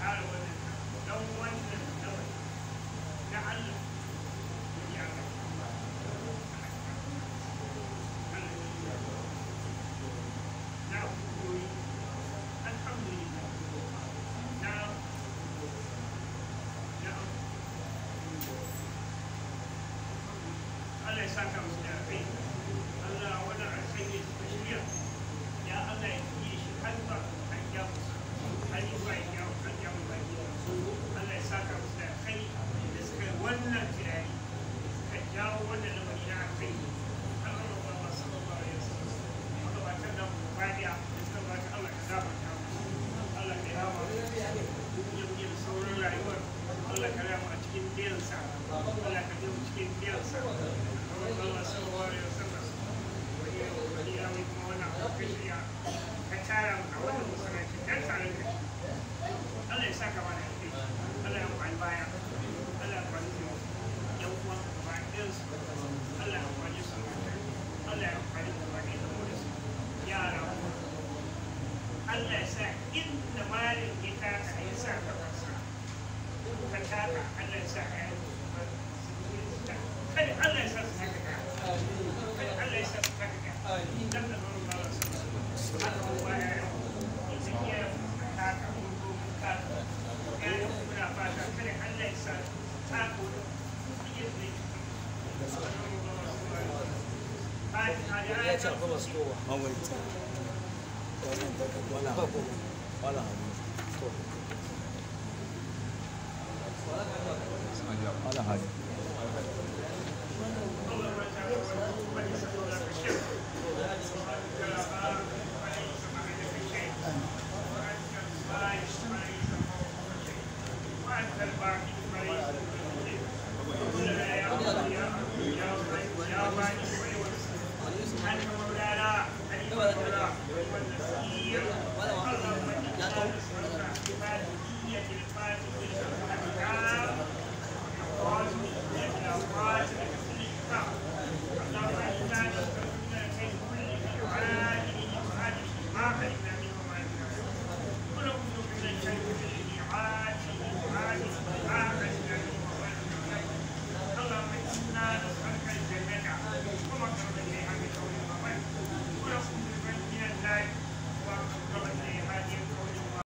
tsara wannan don wannan lamari na Allah ya na koyi alhamdulillah na na Allah ya saka musu da alkhairi. Allah wannan alkhairi da shirya ya Allah ya yi shi har ba har ya musu har zuwa ya har ya mu baki. Allah ya saka musu da alkhairi da suka yi wannan tunani suka jawo wannan lamari na alkhairi. Allah Allah sallallahu alaihi wasallam magabatan nan gaba da suka bata Allah ka gafarta musu, Allah ka yawa ya muke da sauran rayuwar, Allah ka rama a cikin biyansa, Allah ka biya mu cikin biyansa. Allah sallallahu alaihi wasallam wani wani ya mai kuma wannan abu ka shirya ka tara mu a wannan masallaci dan taron ka. Allah ya saka mana alheri, Allah ya amfani baya, Allah ya amfani da yan uwan ka gaba ɗayan su, Allah ya amfani su, Allah ya amfani gaba ɗaya da mu da su yara. Allah ya sa inda malin ya taka ya sa kafarsa ka taka, Allah ya sa ya kada Allah ya sa su taka ka, kada Allah ya sa su taka ka dan da zuwa ba su haka kuma ya yi ita iya taka mun zo mun taka ya yi muna fata kada Allah ya sa taka wani iya zai Ya ce akwai masu kowa. Wala Ba kowa. wala. To. Wala hali. Thank you.